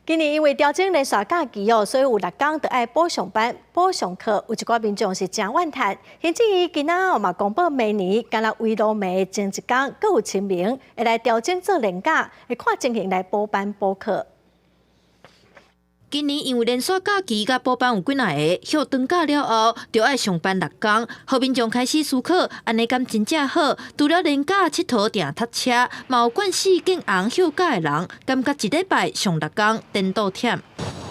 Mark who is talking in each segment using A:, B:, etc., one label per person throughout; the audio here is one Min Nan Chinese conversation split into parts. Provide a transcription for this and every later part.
A: 今年因為調整連續假期哦，所以有六工著愛補上班、補上課，有一寡民眾是誠怨嘆。行政院今仔哦嘛公布明年敢若圍爐暝前一工，閣有清明會來調整做連假，會看情形來補班補課。
B: 今年因為連續假期佮補班有幾若个，歇長假了後，就愛上班六工，予民眾開始思考，按呢敢真正好？除了連假𨑨迌定塞車，嘛有慣勢見紅休假的人，感覺一禮拜上六工顛倒忝。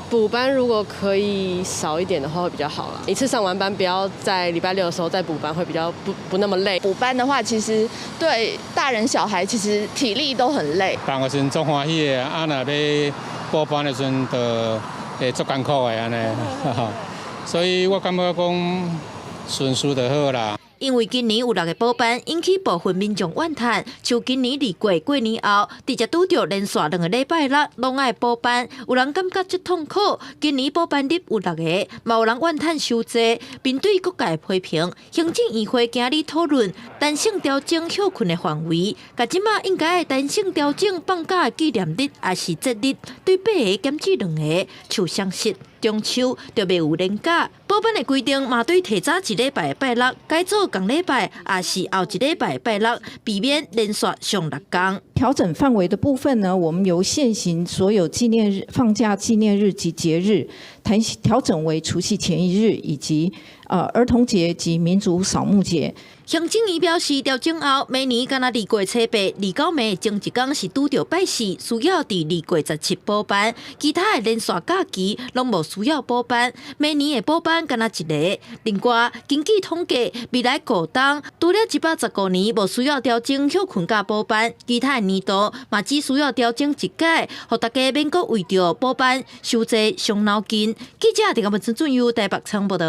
C: 補班如果可以少一點的話，會比較好啦。一次上完班，不要在禮拜六的時候再補班，會比較不那麼累。
D: 補班的話，其實對大人小孩其實體力都很累。
E: 放的時陣足歡喜的，啊，若欲補班的時陣，就會足艱苦的按呢。所以我感覺講順序就好啦。
B: 因為今年有六个補班，引起部分民眾怨嘆。像今年二月過年後，直接拄著連續兩個禮拜六攏愛補班，有人感覺足痛苦。今年補班日有六个，嘛有人怨嘆傷濟。面對各界批評，行政院會今日討論彈性調整歇睏的範圍，共這馬應該彈性調整放假的紀念日抑是節日，對八个減至兩个，像雙十、中秋就袂有連假。補班的規定嘛，對提早一禮拜拜六改做仝禮拜，抑是後一禮拜拜六，避免連續上六工。
F: 調整範圍的部分呢，我們由現行所有紀念日、放假紀念日及節日，彈性調整為除夕前一日以及兒童節及民族掃墓節。
B: 行政院表示，調整後，明年敢若二月初八、二九暝前一工是拄著拜四，需要佇2月17補班，其他的連續假期攏無需要補班。明年的補班敢若一个。另外，根據統計，未來五冬除了115年無需要調整歇睏佮補班，其他的年度嘛只需要調整一擺，予大家免閣為著補班傷濟傷腦筋。記者鄭國文、陳俊優台北採訪報導。